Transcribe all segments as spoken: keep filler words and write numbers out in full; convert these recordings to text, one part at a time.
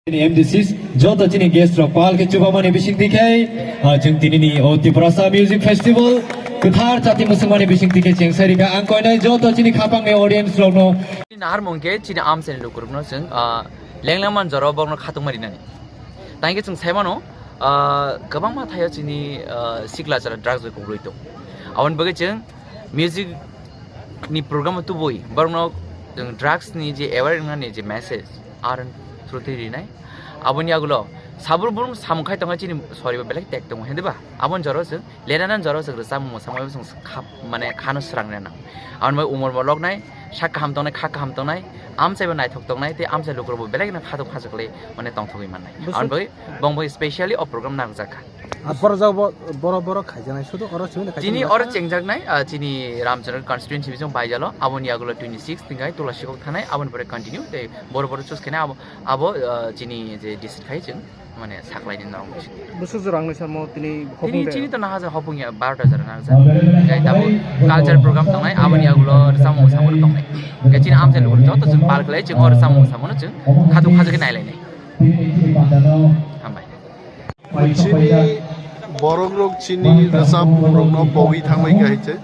Chini M D Cs, joto chini guest rok pal khe chubamani bising tikhe, ah, chwng tinini o Tiprasa Music Festival kwthar chati musungmani bising tikhe cheng sarika ang koinai joto chini khapangni audience rokno. Nahar mungkhe chini amsani lukurokno chwng, ah, lenglang man jora borokno khatungma rinani. Tangkhe chwng saimano, ah, kwbangma thaio chini, ah, sikla chara drugs bai kubrwi tong. Aboni bagwi chwng music ni program o tubui borokno chwng drugs ni je aware wngnani je message, ar through-twi rinai. Aboni yagulo sabur burum samung khai tongkha chini soribo belai tek tongo, hindi ba? Aboni jora chwng lenana jora chwng rwchapmung mwsamung chwng khap, mane khano srang rwnang. Aboni bai umor bo loknai, sak kaham tongnai, kha kaham tongnai, amchai bo naithok tongnai, tei amchai lukurokbo belai kheno khatok khajak le mane tongthogwi mannai. Aboni bai bong bai specially o program nangjak kha. Ah, borok jagao bo-, borok, borok khaijaknai, sudu oro simi da chini khaijaknai oro sa? Chengjaknai, ah, chini Ramchandra constituency bising baijalo, aboni yagulo twenty six tingkai Tulasikok thanai, aboni pore continue, tei boro boro choose khainai abo, abo, ah, chini je district khai chwng, mane saklaini norok bising. Bwswk jora wngnai samo tini hopung de? Tini chini to naha jora hopung ya, baro ta jora naha jora. Tei tabuk culture program tongnai, aboni yagulo rwchapmung mwsamung tongnai. Tei chini amchai lukurok joto chwng pal khlai, chwng o rwchapmung mwsamungno chwng khatok khajak khe nailainai. Hambai. Chini borokrok chini rwchapmungrokno pogwi thangbai kha hai se.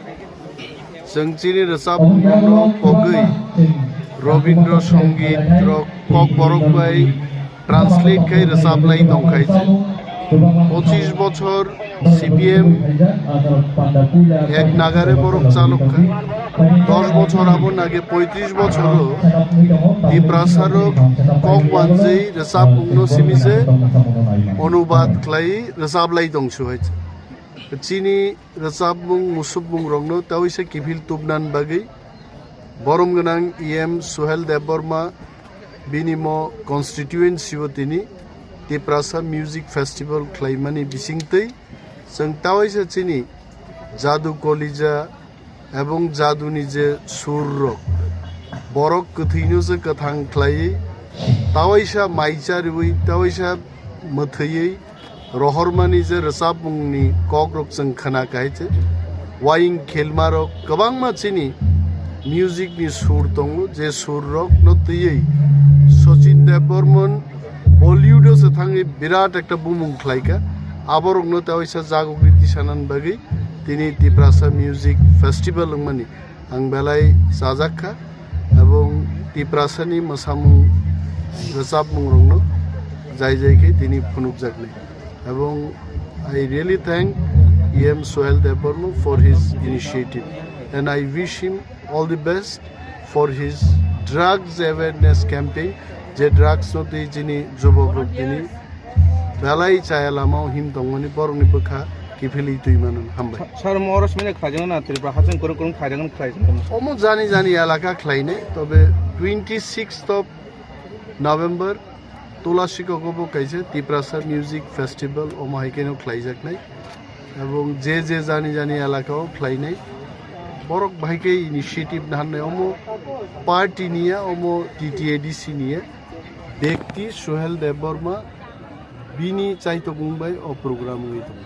Chwng chini rwchapmungrokno pogwi Robindra Songit rok Kokborok bai translate khai rwchaplai tong khai se. Pochis bochor C P M ek nagare borok chalok kha. Dos bochor abo nage poitris bochoro Tiprasa rok kok wanjwi rwchapmungno simi se onubad khlai rwchaplai tong su hai. Chini rwchapmung musukmung rokno tawisa kiphil tubnan bagwi borom gwnang E M Suhel Debbarma bini mo constituency o tini Tiprasa Music Festival khlaimani bisingtwi chwng tawisa chini jadu kolija ebong jaduni je sur rok, borok kwthwino se kwthang khlaiwi, tawaisa mai chariwi, tawaisa mwthwiwi rohormani je rwchapmungni kokrok chwng khna kha hai se. Waying khelmarok kwbangma chini music ni sur tongo, je sur rokno twiwi Sachin Debbarman Bollywood o se thangwi birat ekta bumung khlaikha. Aborokno tawaisa jagogwi tisanani bagwi tini Tiprasa Music Festival wngmani ang belai chajak kha, ebong Tiprasani mwsamung rwchapmungrokno jai jai khe tini phunukjaknai. Ebong I really thank E M Suhel Debbarma for his initiative and I wish him all the best for his drugs awareness campaign, je drugs no twi chini jubok rok tini belai chaya lama o him tongmani borokni bwkha kiphilwi twi mano. Hambai. Sir, mo oro simi khlaijak na Tripura haching kurung kurung khlaijak na khlaijak. Omo jani jani elaka khlainai, tobe twenty sixth of November Tulasikok bo kaisa Tiprasa Music Festival omo hai khe no khlaijaknai. Ebong je je jani jani elaka o khlainai. Borok bahai khe initiative naharnai omo party niya, omo T T A D C niya. Bekti Suhel Debbarma bini chaitokmung bai o program wngwi tongo.